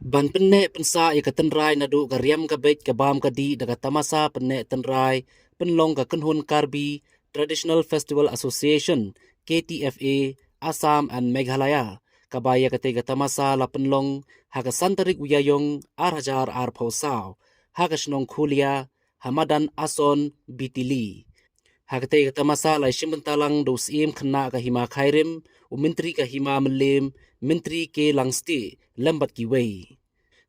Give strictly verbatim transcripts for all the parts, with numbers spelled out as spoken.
Ban pynneh pynsah ïa ka tynrai naduh ka riam ka beit ka bam ka dih da ka tamasa pynneh tynrai pynlong ka Kynhun Karbi Traditional Festival Association, K T F A, Assam and Meghalaya, kaba ïa katei ka tamasa la pynlong ha ka san tarik u Ïaïong ar hajar arphew saw ha ka shnong Khulia, ha madan Ason, Bitili. Ha katei ka tamasa la ïashim bynta lang da u Syiem Khynnah ka Hima Khyrim, u Myntri ka Hima Mylliem, Myntri K. Langstieh, lem bad kiwei.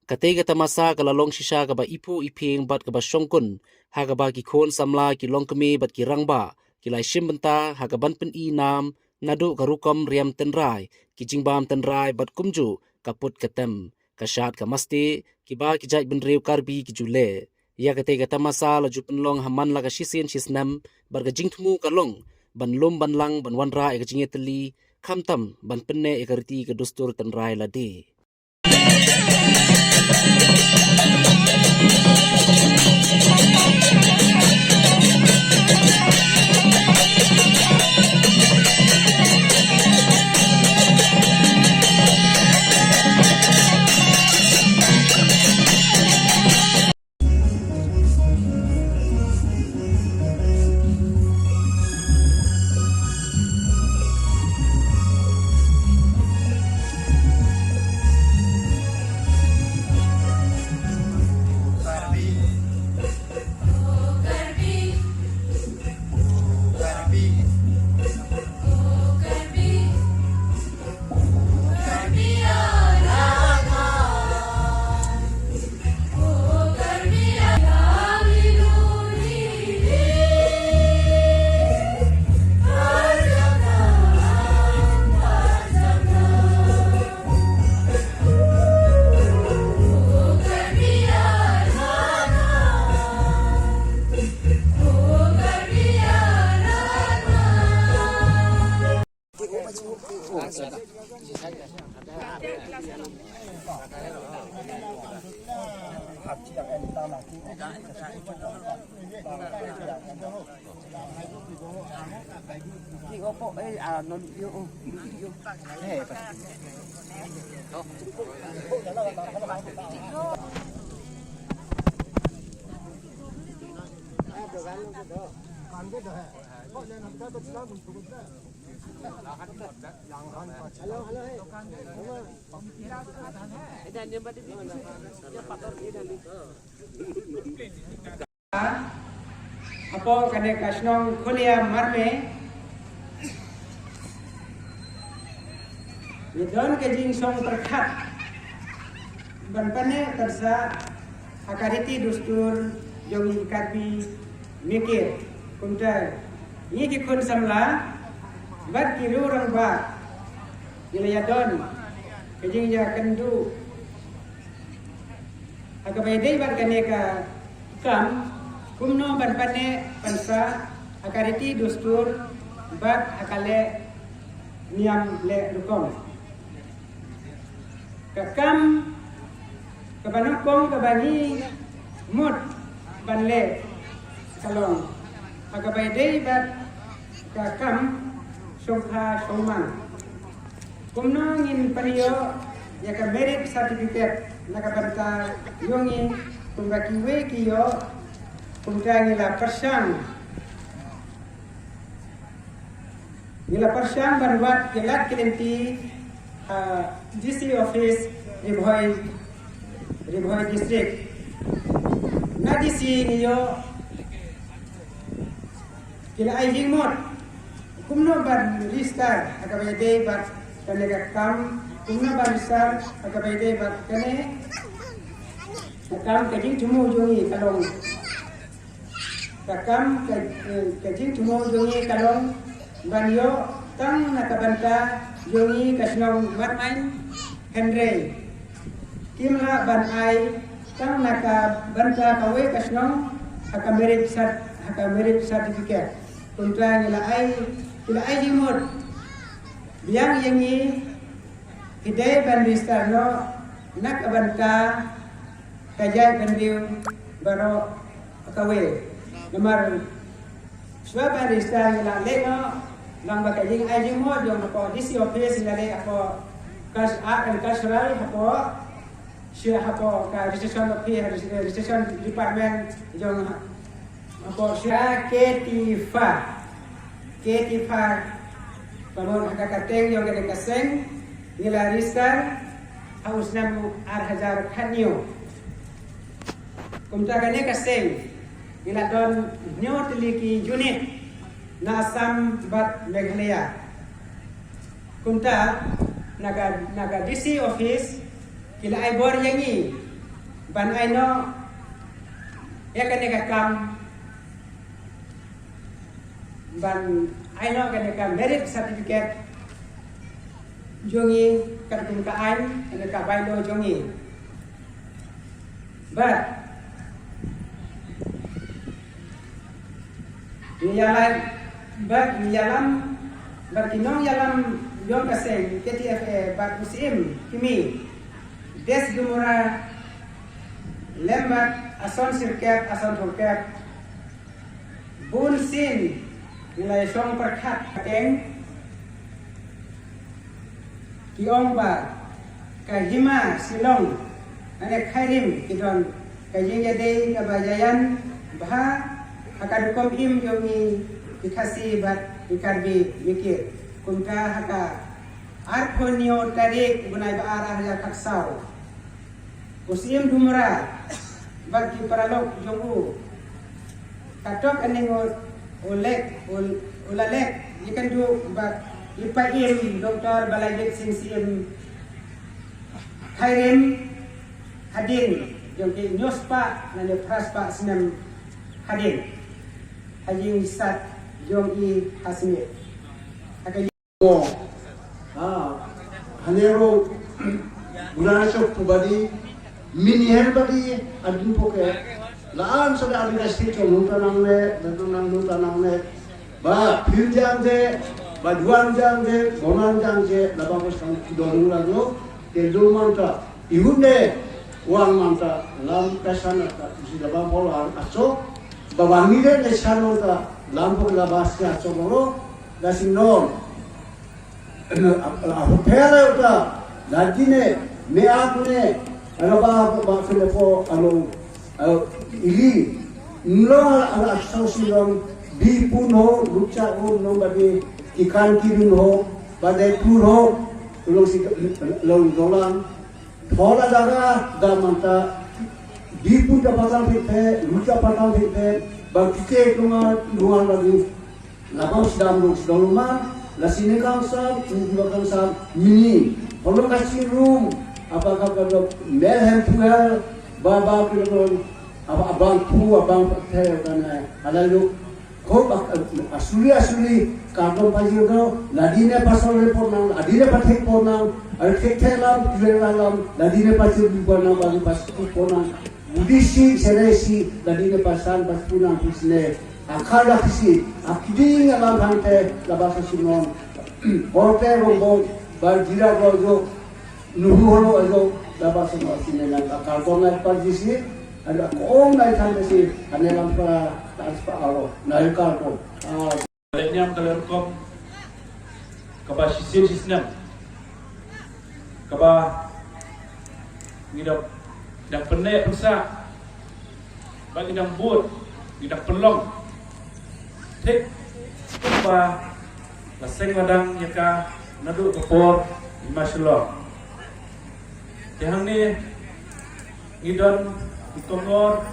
Katei ka tamasa ka la long shisha kaba iphuh iphieng bad kaba shongkun, ha kaba ki khun samla, ki longkmie bad ki rangbah ki la ïashim bynta ha kaban pyni nam naduh ka rukom riam tynrai, ki jingbam tynrai bad kumjuh ka put ka tem, ka shad ka masteh, kiba ki jaitbynriew Karbi ki ju leh. Ïa katei ka tamasa la ju pynlong ha man la ka shisien shisnem, bad ka jingthmu ka long ban lum ban lang ban wanrah ïa ka jingïatylli, khamtam ban pynneh ïa ka riti ka dustur tynrai lade. Hapoh kane ka shnong Khulia Marme, ngi don ka jingsngewthuh pyrkhat ban pynneh pynsah ha ka riti dustur jong ngi ki Karbi Mikir. Kumta ngi ki khun samla bad ki riew rangbah ngi la ïadon ka jingïakynduh ha kaba ïadei bad kane ka kam, kumno ban pynneh pynsah ha ka riti dustur bad ha ka leh niam leh rukom. Ka kam kaba nyngkong kaba ngi mut ban leh ka long ha kaba ïadei bad ka kam shongkha shongman. Kumno ngin pynïoh ïa ka marriage certificate na ka bynta jong ngi, kumba kiwei ki ïoh, kumta ngi la pyrshang, ngi la pyrshang ban wad ki lad ki lynti ha D C office Ri Bhoi, Ri Bhoi district. Na D C ngi ïoh ki la ai jingmut kumno ban register ha kaba ïadei bad kane ka kam, kumno ban register ha kaba ïadei bad kane ka kam. Ka jingthmu jong ngi ka long, ka kam ka, eh, ka jingthmu jong ngi ka long ban ïoh tang na ka bynta jong ngi ka shnong Marmain, hynrei kim lah ban ai tang na ka bynta kawei ka shnong ha ka marriage cert-, ha ka marriage certificate. Kumta ngi la ai, ngi la ai jingmut biang ïa ngi, ki dei ban register noh na ka bynta ka jaitbynriew baroh kawei. Namar shuwa ban register ngi la leh noh, nang ba ka jingai jingmut jong hapoh D C office ngi la leh hapoh cult-, art and cultural hapoh Sha hapoh ka registration office, registration department jong hapoh sha K T F A. K T F A ka mut ha ka kyrteng jong kane ka seng ngi la register ha u snem ar hajar khatñiew. Kumta kane ka seng ngi la don hynñiew tylli ki unit na Assam bad Meghalaya. Kumta na ka na ka D C office ki la ai bor ïa ngi ban ai noh ïa kane ka kam, ban ai noh kane ka merit certificate jong ngi, katkum ka aiñ, kane ka bylaw jong ngi. Bad ngi ïalam, bad ngi ïalam bad ki nongïalam jong ka seng K T F A bad u Syiem Kmie Des Dumura lem bad Ason Sirkep, Ason Thongkep. Bun sien ngi la ïashong pyrkhat, ka kyrteng ki ong ba ka hima Shillong lane Khyrim ki don ka jingïadei kaba ïaïan bha ha ka rukom im jong ngi ki Khasi bad ki Karbi Mikir. Kumta ha ka arphew hynñiew tarik u bnai ba ar, ar hajar khatsaw, u Syiem Dumura bad ki paralok jong u, katok kane ngut u lek, u, u la lek ïakynduh bad i Paiem Doktor Balajied Singh Syiem Khyrim hadien jong ki hynñiew spah lane phra spah snem hadien ha ïing sat jong i ha Smit. Ha ka Mo, ha, hanero, guna chok pu badi, mini hen badi, adun poke. La an sa da adun ka state chok nungta nangne, nungta nangne, nungta nangne. Ba, phim jang de, ba duan jang de, bonan jang de, la ba ko sang kidorung la lo, te do manta. Ihunde, wang manta, lam ka sana ta, si la ba ko la aso, ba wangi de ne sana ta, lam ko la ba si aso lo, la si non. A, a, a, pele uta, la dine, me akne, ana ba, ba, ba, kene po, ano, a, ili, nlo, ala, ala, so si long, bi pun ho, lucha ho, no, ba, bi, ki kan ki dun ho, ba, de pun ho, long si, long dolang, thola daga, da manta, bi pun da patang pete, lucha patang pete, ba, kite, lunga, lunga, ba, bi, la bang sdam rung sdom luma, la sini kangsam, ini dua kangsam, mini. Holong ka sini room, apa ka ka dok, mel hem tuel, ba ba ki dok, apa abang tu, abang patel kana, ala lu, ko ba, asuli asuli, ka dom pajir do, la dine pasal report nang, la dine pathek por nang, ala thek thek lam, tuel lam, la dine pasal report nang, bagi pasal report nang. Budisi, seresi, la dine pasan, pas punang, pisne. Akar da kisi, akiding alam hante, la basa sunon. Hote rombo, ba jira rojo, nuhu holo ajo, la basa no sine lang. Akar ko ngai pa jisi, ada ko ngai than si, ane lam pa, tas pa aro, nai kar ko. Ah. Lehniam ka lehrukom kaba shisien shisnem kaba ngi dang, dang pyneh pynsah, ba ngi dang bud, ngi dang pynlong. Thik kumba la seng la dang ïa ka naduh ka por hima Shillong. Te hangne ngi don i kongor,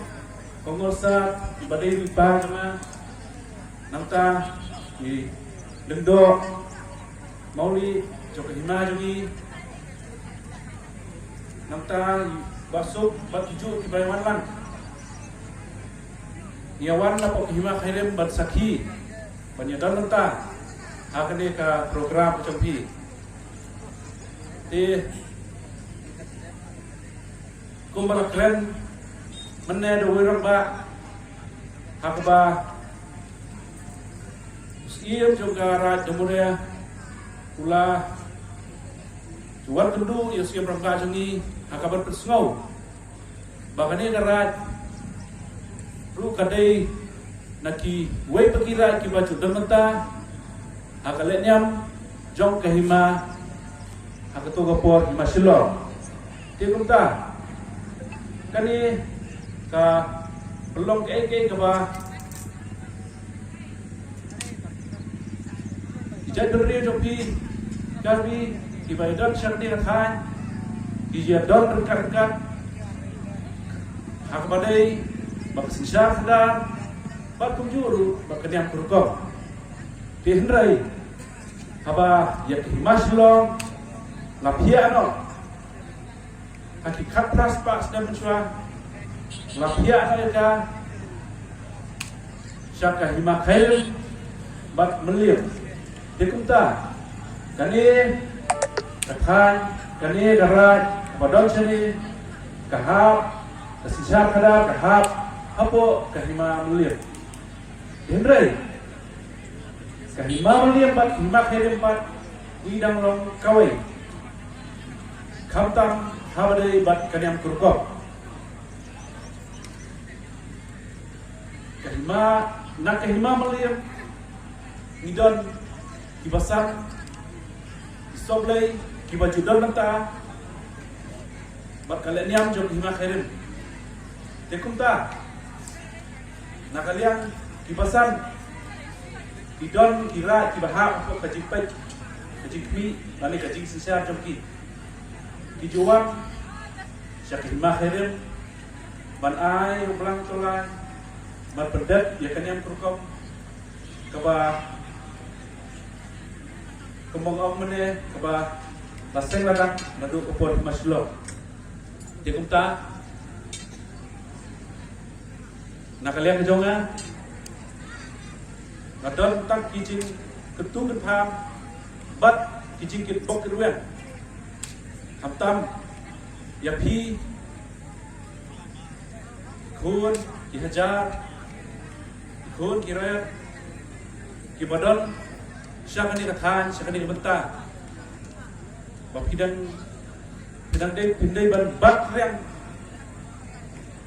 kongor sa, i ba dei i pa jong nga, nangta i lyngdoh Mawlieh jong ka hima jong ngi, nangta i Bah Suk bad kijuh kiba wan lang. Ngi ïa wan na pok ka hima Khyrim ban sakhi ban ïa don nangta ha kane ka program ka jong phi. Te kumba la kren mynne da uwei u rangbah, ha kaba u Syiem jong ka Raid Jamuria u la ju wan kynduh ïa u Syiem Rangbah jong ngi ha kaba pynsngew ba kane ka Raid ruh ka dei na kiwei pat ki Raid kiba ju don mynta ha ka lehniam jong ka hima ha kato ka por, hima Shillong. Te kumta Kane ka pynlong kaei kaei kaba ki jaitbynriew jong phi, Karbi, kiba ïadon sha kane ka thaiñ, ki ïadon ryngkat ryngkat ha kaba dei bad ka synshar khadar bad kumjuh ruh bad ka niam ka rukom. Te hynrei haba ïa ka hima Shillong la phiah noh ha ki khatphra spah snem mynshuwa, la phiah noh ïa ka sha ka hima Khyrim bad Mylliem. Te kumta kane ka thaiñ, kane ka raid ba don shane ka hap, ka synshar khadar ka hap hapoh ka hima Mylliem. Hynrei ka hima Mylliem bad hima Khyrim pat ki dang long kawei, khamtam haba dei bad ka niam ka rukom. Ka hima, na ka hima Mylliem ngi don ki basan, ki sohblei kiba ju don mynta bad ka lehniam jong ka hima Khyrim. Te kumta na ka liang ki basan ki don ki raid kiba hap hapoh ka jingpeit, ka jingkhmih lane ka jingsynshar jong ki. Ki ju wan sha ka hima Khyrim ban ai u blang u tolai, ban pyndep ïa ka niam ka rukom kaba, kumba nga ong mynne, kaba la seng la dang naduh ka por hima Shillong. Te kumta na ka liang jong nga, nga don tang ki jingkyntu kynpham bad ki jingkitbok kitrwiang, khamtam ïa phi khun ki hajar, khun ki rep kiba don sha kane ka thaiñ, sha kane ka bynta, ba phi dang, phi dang dei, phi dei ban bat riang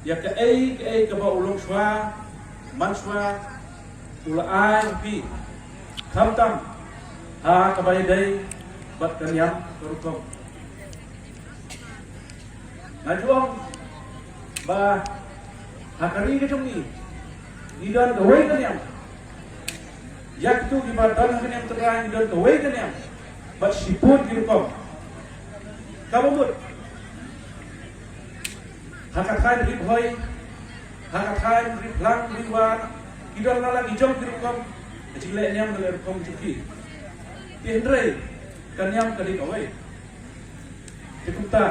ïa kaei kaei kaba u longshuwa manshuwa u la ai ha phi, khamtam ha kaba ïadei bad ka niam ka rukom. Nga ju ong ba ha ka ri ka jong ngi, ngi don kawei ka niam. Ïa kito kiba don ha ka niam Trai ngi don kawei ka niam bad shibun ki rukom. Kaba mut ha ka thaiñ Ri Bhoi, ha ka thaiñ Ri Phlang, Ri War, ki don la la ki jong ki rukom ka jingleh niam, ka leh rukom jong ki. Te hynrei ka niam ka dei kawei. Te kumta